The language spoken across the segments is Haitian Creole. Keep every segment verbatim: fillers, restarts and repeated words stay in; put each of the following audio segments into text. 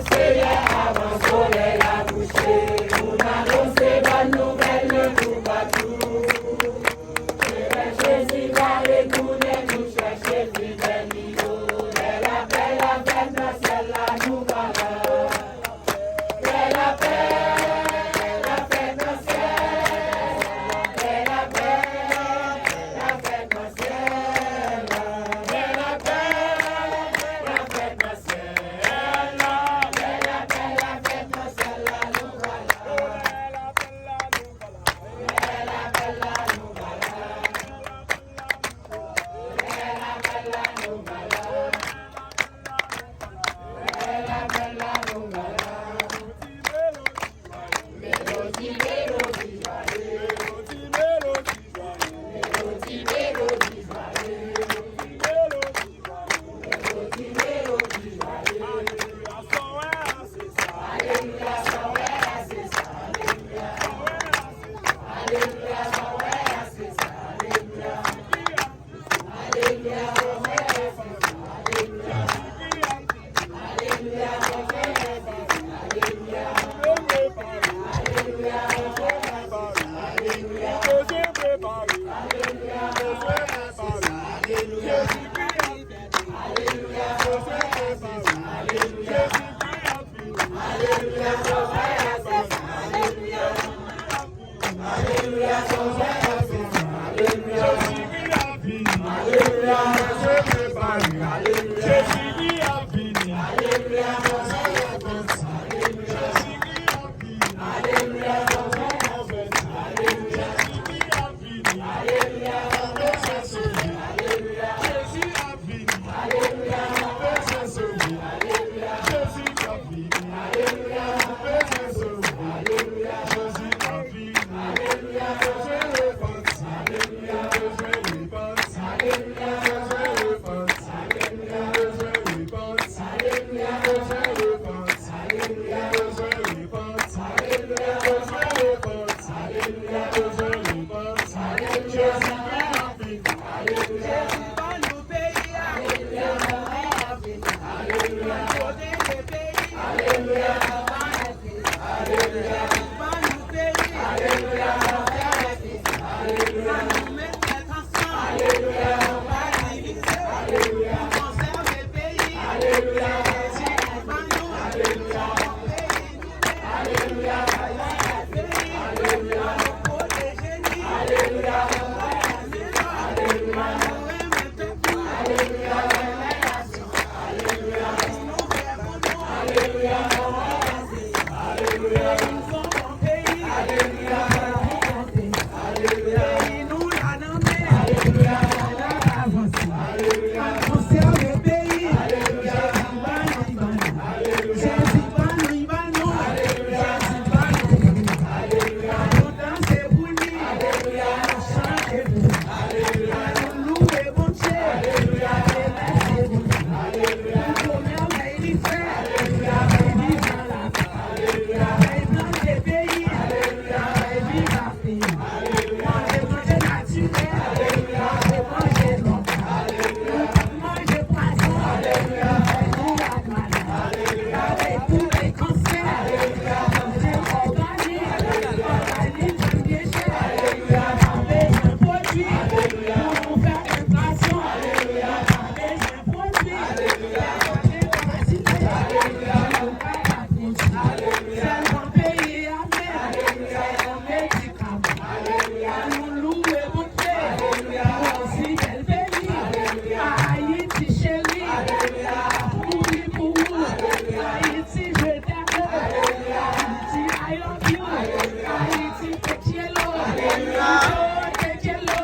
Seyè, avan solèy la kouche, pou n anonse bòn nouvèl nan toupatou. Seyè Jezi va retounen, nou chèche fidèl li yo. Lè lapè, lapè nan syèl la, nou va la. Lè lapè, lapè nan syèl la. Lè lapè, lapè nan syèl la. Lè lapè, lapè nan syèl la. Lè lapè, lapè nan syèl la, nou va la. Lè lapè, lapè nan syèl la, nou va la. Alelouya, Sovè a vini. Alelouya, Sovè a vini. Jezi Kris ap vini. Alelouya, Sovè a vini. Jezi Kris ap vini. Alelouya, Sovè a vini. Jezi Kris ap vini. Alelouya, Sovè a vini. Alelouya, Jezi Kris ap vini. Alelouya, Sovè a vini. Alelouya, Jezi ap vini. Alelouya, Sovè a vini. Alelouya, Jezi ap vini. Alelouya, Sovè a vini. Alelouya, Jezi ap vini. Alelouya, Sovè a vini. Alelouya, Sovè a vini.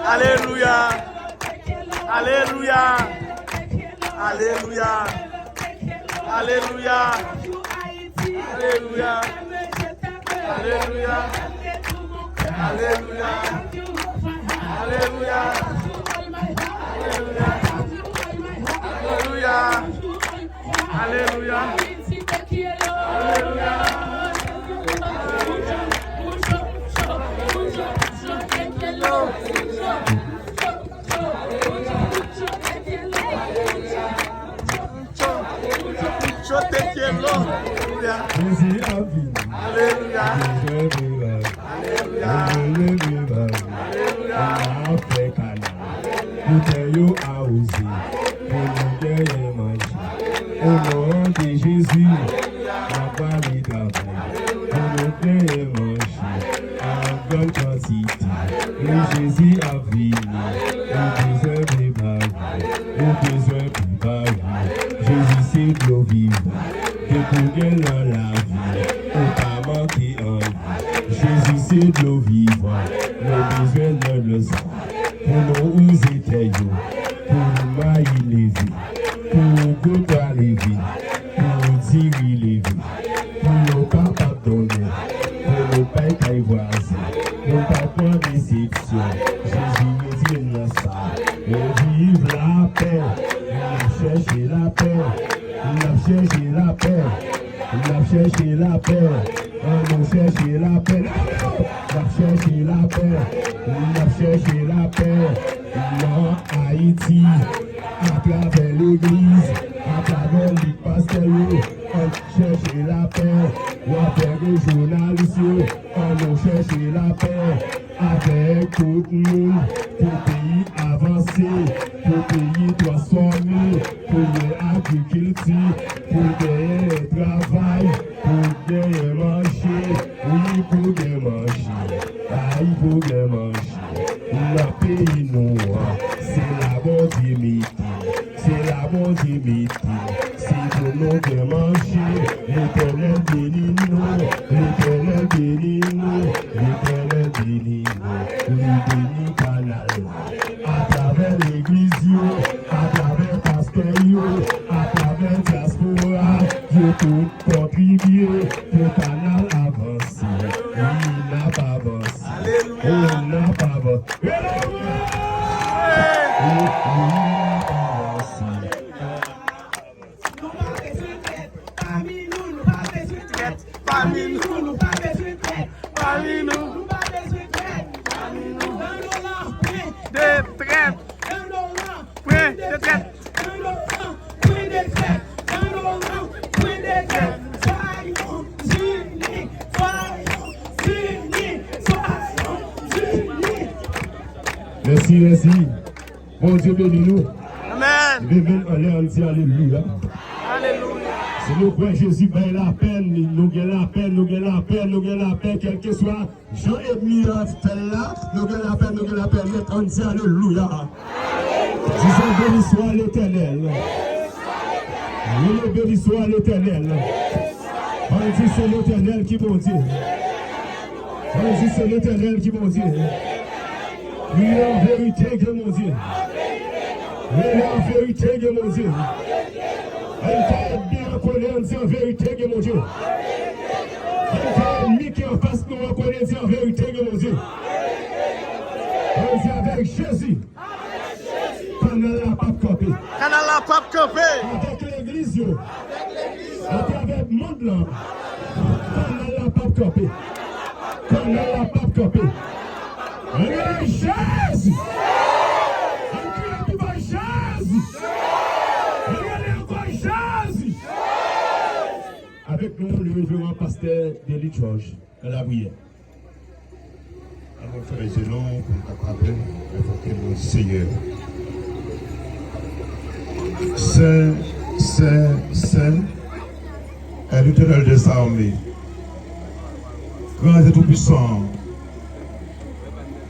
Alelouya. Alelouya. Alelouya. Alelouya. Alelouya. Alelouya. Alelouya. Alelouya. Alelouya. Alelouya. Alelouya. Chote Jezi ap vini. Alelouya. Bezwen revival. Alelouya. Bezwen revival. Alelouya. N ap fè kanal. Pou tè yo awoze. Pou nou genyen manje. O non de Jezi, n ap prale travay. Pou nou genyen manje. An grann kantite. Wi, Jezi ap vini. Ou bezwen prepare. Ou bezwen prepare. Jezi se dlo vivan. Ke pou gen nan lavi, ou pa manke anyen. Jezi se dlo vivan. Nou bezwen nan dlo sa. Pou nou wouze tè yo. Pou mayi leve. Pou gota leve. Pou diri leve. Pou nou kapab donnen. Pou nou bay kay vwazen. Pou n pa pran desepsyon. Jezi rete nan sa. Men viv lapè. N ap chèche lapè. N ap chèche lapè. N ap chèche lapè. An nou chèche lapè. N ap chèche lapè. N ap chèche lapè. Nan Ayiti. Atravè legliz. Atravè lit pastè yo. An chèche lapè. W ap wè jounalis yo. An nou chèche lapè. Avèk tout moun, pou peyi avanse, pou peyi transfòme, pou gen agrikilti, pou genyen travay, pou genyen manje, wi, pou gen manje, ay, pou gen manje. Nan peyi nou an, se la Bondye mete. Se la Bondye mete. Se pou nou gen manje. Letènèl beni nou. Letènèl beni nou. Letènèl beni nou. Li beni kanal la. Atravè legliz yo, atravè pastè yo, atravè dyaspora, yo tout kontribye pou kanal avanse. Wi, n ap avanse. Alelouya. Wi, n ap avanse. Nou pa bezwen trèt. Pami nou, nou pa bezwen trèt. Pami nou, nou pa bezwen trèt. Pami nou, nou pa bezwen trèt. Pami nou. Nan nou lan, pwen de trèt. Nan nou lan, pwen de trèt. Nan nou lan, pwen de trèt. Nan nou lan, pwen de trèt. Soyons unis, soyons unis, soyons unis. Mèsi, mèsi. Bondye beni nou. Amèn. Leve men anlè, ann di alelouya. Alelouya. Si nou kwè Jezi bay lapè, nou gen lapè, nou gen lapè, nou gen lapè, kèlkeswa jan ènmi an fè l la, nou gen lapè, nou gen lapè nèt, ann di alelouya. Disons, béni soit l'Éternel. Wi, béni soit l'Éternel. Ann di se Letènèl ki Bondye. Ann di se Letènèl ki Bondye. Wi, an verite, gen Bondye. Wi, an verite, gen Bondye. Ann fè ènmi an konnen, ann di an verite, gen Bondye. Ann fè ènmi ki anfas nou an konnen, di an verite, gen Bondye. Ann di avèk Jezi. Kanal la p ap kanpe. Kanal la p ap kanpe. Avèk legliz yo. Atravè mond lan. Kanal la p ap kanpe. Kanal la p ap kanpe. Ann rele Jezi. Ann kriye pi fò Jezi. Ann rele ankò Jezi. Avèk nou, le reveran pastè Delly George, nan lapriyè. Ann nou fèmen je nou pou n kapab envoke non Seyè. Sen, sen, sen est l'Éternel des armées. Gran e tou pwisan.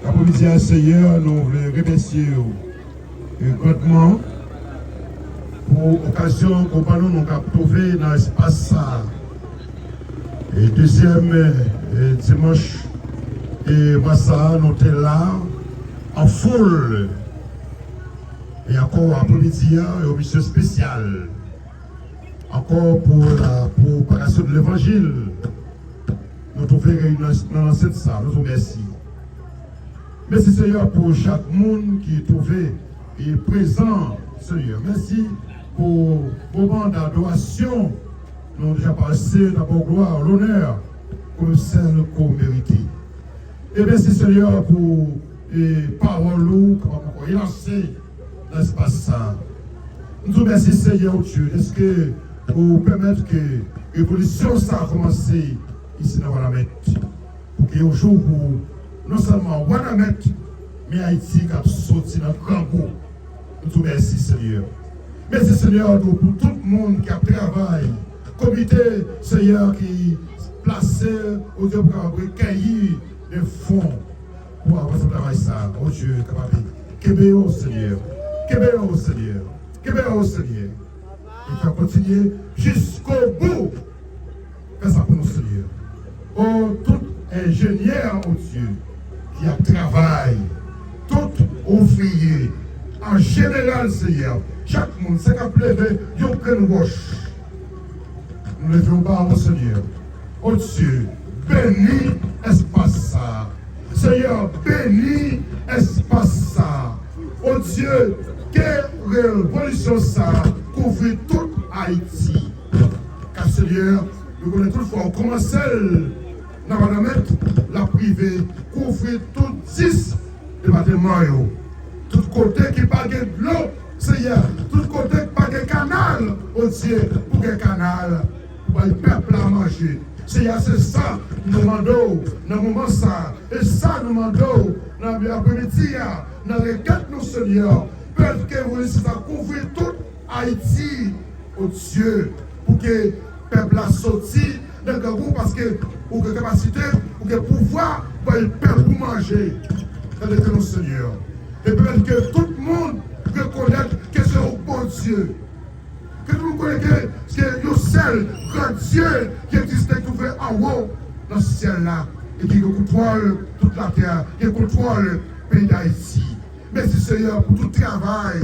Apremidi a, Seyè, nou vle remèsye w e grandman pou okazyon ke w ban nou, nou kab twouve nan espas sa a. E dezyèm, e, dimanch, e, mwa sa a, nou te la an foul. E ankò apremidi a, yon misyon espesyal. Ankò pou la, pou pwopakasyon de levanjil. Nou twouve reyini nan, nan lansent sa, nou di w mèsi. Mèsi, Seyè, pou chak moun ki twouve e prezan, Seyè. Mèsi pou moman dadorasyon nou deja pase, n ap ba w glwa, lonè, kòm sèl ke w merite. E mèsi, Seyè, pou, e, pawòl ou k ap ankò elanse nan espas sa a. Nou di w mèsi, Seyè, o Dye, dèske pou pèmèt ke revolisyon sa a kòmanse isi nan Wanament. Pou ke yon jou pou non sèlman Wanament, men Ayiti k ap soti nan grangou. Nou di w mèsi, Senyè. Mèsi, Senyè, tou pou tout moun ki ap travay. Komite, Senyè, ki plase, o Dye, pou kapab rekeyi de fon pou avanse travay sa a. O Dye, kapab kenbe yo, Senyè. Kenbe yo, Senyè. Kenbe yo, Senyè. E fè kontinye jiskobou. Fè sa pou nou, Senyè. O tout enjenyè, o Dye, ki ap travay, tout ouvriye, an jeneral, Senyè, chak moun, sa k ap leve yon grenn wòch, nou leve yo ba ou, Senyè. O Dye, beni espas sa a. Senyè, beni espas sa a. O Dye, ke revolisyon sa a kouvri tout Ayiti. Ka Senyè, nou konnen tout fwa ou kòmanse l nan Wanament, l ap rive kouvri tout dis depatman yo. Tout kote ki pa gen dlo, Senyè, tout kote ki pa gen kanal, o Dye, pou gen kanal, pou bay pèp la manje. Senyè, se sa nou mande w nan moman sa a, e sa nou mande w nan apremidi a, nan rekèt nou, Senyè, pèmèt ke revolisyon sa a kouvri tout Ayiti, o Dye, pou ke pèp la soti nan grangou, paske ou gen kapasite, ou gen pouvwa, bay pèp ou manje. Tande kri nou, Senyè. E pèmèt ke tout moun rekonèt ke se ou Bondye. Ke tout moun konnen ke se yon sèl gran Dye ki egziste, ki twouve anwo nan syèl la, e ki gen kontwòl tout latè, ki gen kontwòl peyi Dayiti. Mèsi, Senyè, pou tout travay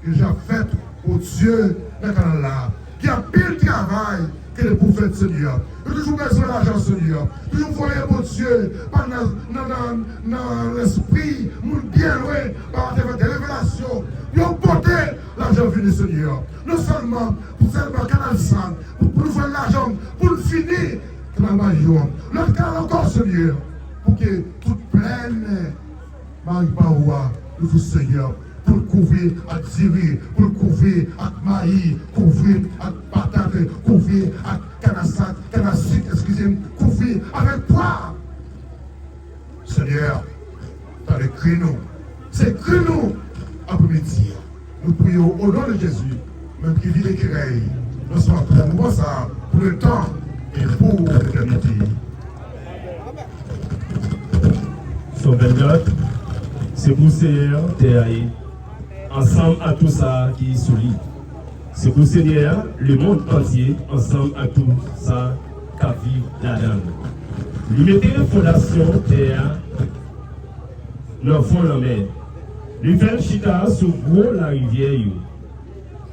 ki deja fèt, o Dye, nan kanal la. Gen anpil travay ki gen pou fèt, Senyè. Nou toujou bezwen lajan, Senyè. Toujou voye, Bondye, pa nan, nan, nan, nan lespri moun byen lwen, pa atravè de revelasyon. Yo pote lajan vini, Senyè. Non sèlman pou sèlman kanal sa, pou, pou nou jwenn lajan, pou nou fini kanal Mayi an. Lòt kanal ankò, Senyè, pou ke tout plèn Mayi ba ou a, nou di Senyè, pou l kouvri ak diri, pou l kouvri ak mayi, kouvri ak patat, kouvri ak kanasat, kanasik, eskize m, kouvri avèk pwa. Senyè, tande kri nou. Se kri nou apremidi a. Nou priye w o non de Jezi, menm ki viv e ki rèy nan sa pou moman sa, pou letan e pou letènite. Sòm vennkat, se pou Senyè a tè a ye, ansanm ak tou sa ki sou li. Se pou Senyè a lemonn antye, ansanm ak tou sa k ap viv ladan l. Li mete fondasyon tè a nan fon lanmè. Li fè l chita sou gwo larivyè yo.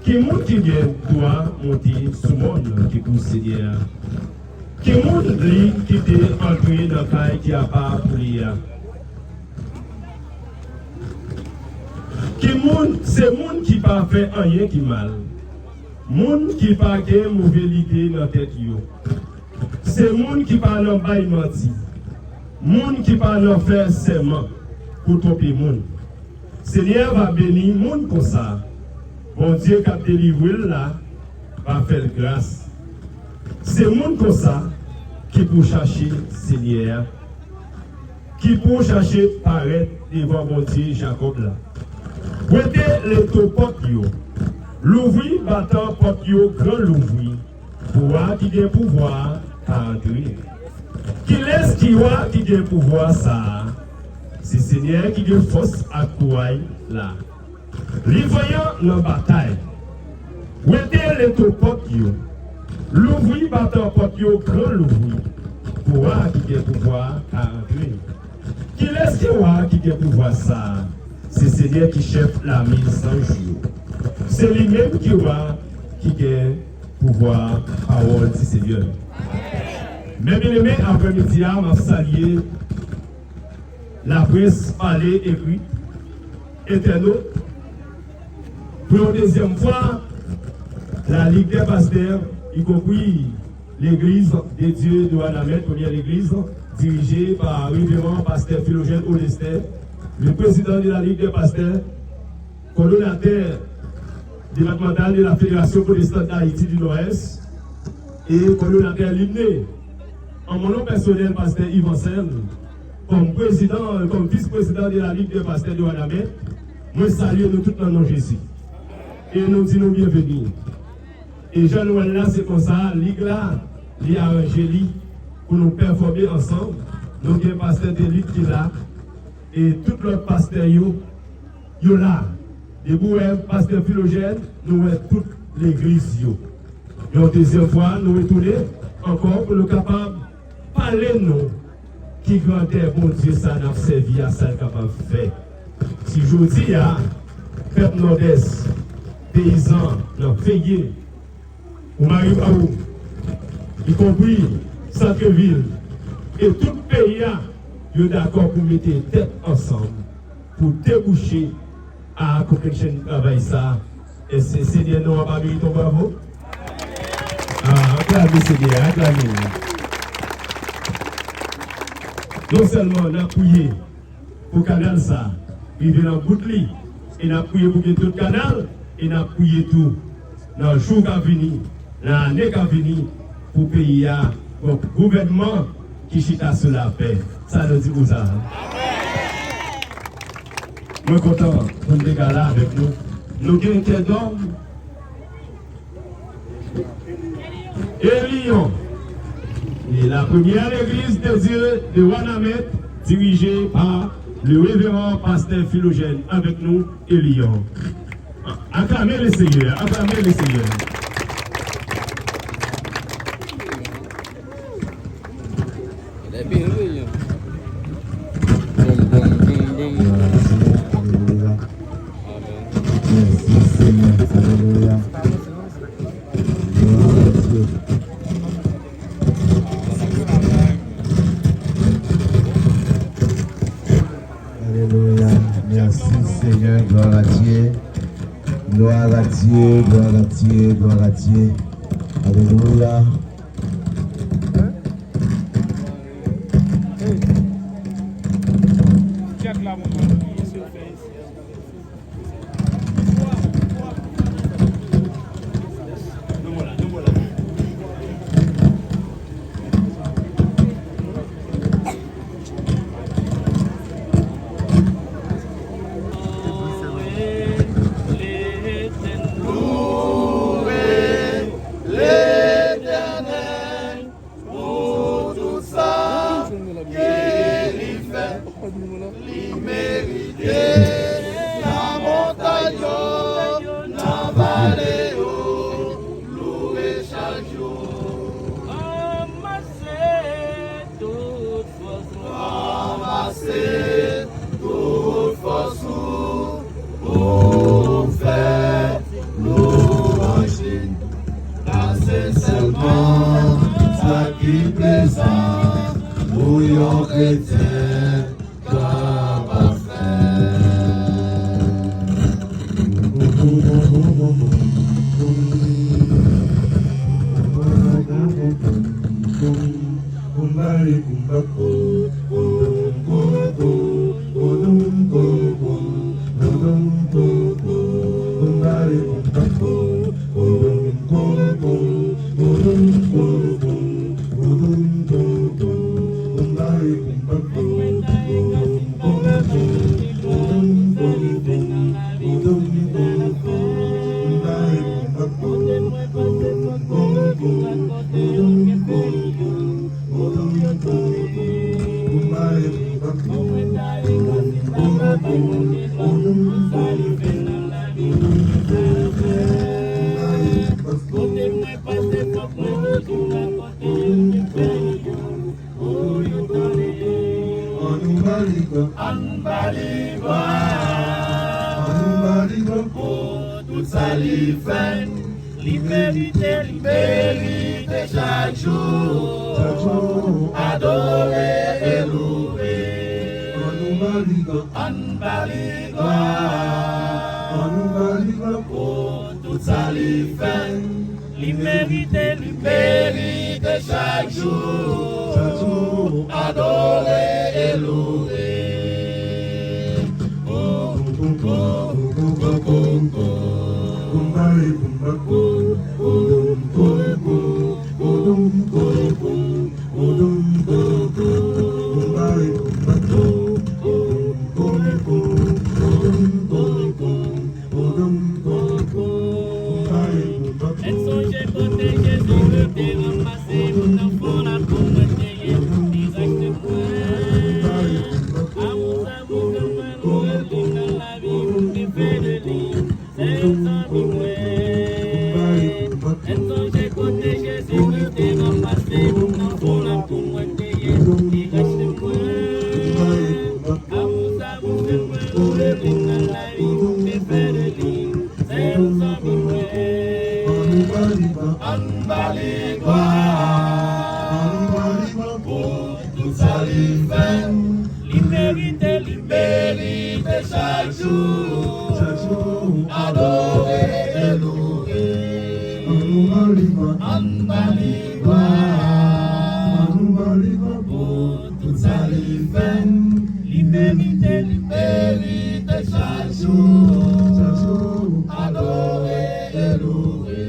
Ki moun ki gen dwa monte sou mòn ki pou Senyè a? Ki moun li ki te antre nan kay ki apa pou li a? Ki moun, se moun ki pa fè anyen ki mal, moun ki pa gen move lide nan tèt yo. Se moun ki pa nan bay manti, moun ki pa nan fè sèman pou twonpe moun. Senyè a va beni moun konsa. Bondye k ap delivre l la va fè l gras. Se moun konsa ki pou chache Senyè a, ki pou chache parèt devan Bondye Jakòb la. Wete leto pòt yo, louvri batan pòt yo gran louvri, pou wa ki gen pouvwa a ka antre. Kilès ki wa ki gen pouvwa sa a? Se Senyè ki gen fòs ak kouray la. Li vanyan nan batay. Wete leto pòt yo, louvri batan pòt yo gran louvri, pou wa ki gen pouvwa a ka antre. Kilès ki wa ki gen pouvwa sa a? Se Senyè ki chèf lame zanj yo. Se li menm ki wa ki gen pouvwa a, pawòl di Senyè. Mè byeneme, aprèmidi a, m ap salye laprès pale ekri, entènot. Pou yon dezyèm fwa, la Ligue des Pasteurs, y compris l'Église de Dieu de Wanament, premyè legliz, dirije pa Reveran Pastè Philogène Aulestin, le président de la Ligue des Pasteurs, kòdonatè départementale de la Fédération protestante d'Haïti du Nord-Est, e kòdonatè Limne. An mon non pèsonèl, pastè Yves Anselme, kòm prezidan, kòm vis prezidan de la Ligue des pasteurs de Wanament, mwen salye nou tout nan non Jezi. E nou di nou byenveni. E jan nou wè l la, se konsa, lig la, li aranje li pou nou pèfòme ansanm. Nou gen pastè de lit ki la, e tout lòt pastè yo, yo la. Depi w wè pastè Filojèn, nou wè tout legliz yo. Yon dezyèm fwa, nou retounen ankò pou nou kapab pale nou ki grandè Bondye sa n ap sèvi a, sa l kapab fè. Si jodi a, pèp Nòdès, peyizan nan Feye, ou Maribawo, ikonpri santrevil, e tout peyi a, yo dakò pou mete tèt ansanm pou debouche a accomplishing travay sa. Èske Senyè nou an pa merite yon bravo? Ah, aklame Senyè a, aklame l. Non sèlman n ap priye pou kanal sa rive nan bout li, e n ap priye pou gen tout kanal, e n ap priye tou nan jou k ap vini, nan ane k ap vini, pou peyi a, yon gouvènman ki chita sou lapè. Sa nou di pou sa? Mwen kontan pou n te ka la avèk nou. Nou gen kè dòm e lyon. E la première église de Dieu de Wanament, dirigée par le révérend pasteur Philogène, avec nous, e lyon. Acclamez le Seigneur, acclamez le Seigneur. Lè byen, lè byen. Boum, boum, boum, boum. Glwa a Dye, alelouya. Amèn. Mèsi, Senyè, alelouya. Glwa a Dye. Alelouya. Mèsi, Senyè, glwa a Dye. Glwa a Dye, glwa a Dye, glwa a Dye. Alelouya. Louwe Letènèl pou tout sa ke li fè. Li merite nan montay yo, nan vale yo, louwe chak jou. Anmase tout fòs nou. Anmase tout fòs nou pou fè lwanj li. Sa se sèlman sa ki plezan pou yon kretyen kapab fè. Ann ba li glwa. Ann ba li glwa. Ann ba li glwa pou tout sa li fè. Li merite, li merite chak jou. Chak jou. Adore e louwe. Ann ba li glwa. Ann ba li glwa. Ann ba li glwa pou tout sa li fè. Li merite, li merite chak jou. Chak jou. Adore e louwe. Oh, oh, oh, oh, oh, oh. Mèt sonje kote Jezi mwen te ranmase m nan fon la pou mwen te ye pou li rachte mwen. Amou sa mwen te mwen lou li nan lavi m te fè de li. Se yon zanmi mwen. Mèt sonje kote Jezi mwen te ranmase m nan fon la pou mwen te ye pou li rachte mwen. Amou sa mwen te mwen lou li nan lavi m te fè de li. Ann ba li glwa pou tout sa li fè. Li merite, li merite chak jou. Adore e louwe. Ann ba li glwa pou tout sa li fè. Li merite, li merite chak jou. Adore e louwe.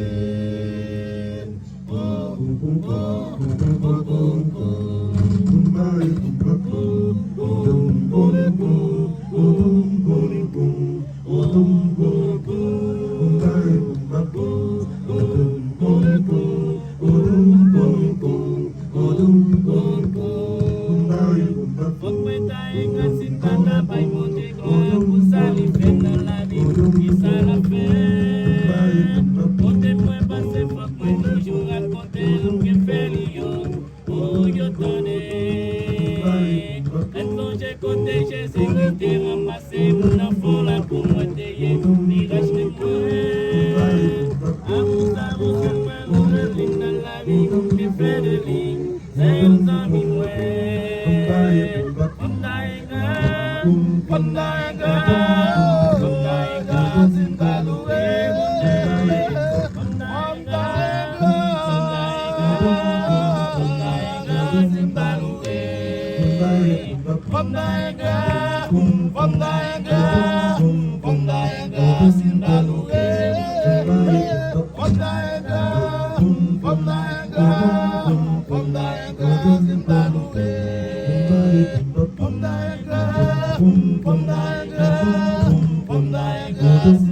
Fòk mwen ta engra si m pa ta bay Bondye glwa pou sa li fè nan lavi m, ki sa l ap fè. Kote mwen pase, fòk mwen toujou rakonte lòt byenfè li yo pou yo tande. Mèt sonje kote Jezi ki te ranmase m nan fon la pou mwen te ye, li rachte mwen. Amou sa mwen fè mwen leve vin nan lavi m, ki fè de li se yon zanmi mwen. Fòk m ta engra, fòk m ta engra, fòk m ta engra si m ta louwe. Fòk m ta engra, fòk m ta engra, fòk m ta engra si m ta louwe. Fòk m ta engra, fòk m ta engra, fòk m ta engra si m ta louwe. Fòk m ta engra, fòk m ta engra, fòk m ta engra si m ta louwe. Fòk m ta engra, fòk m ta engra, fòk m ta engra si m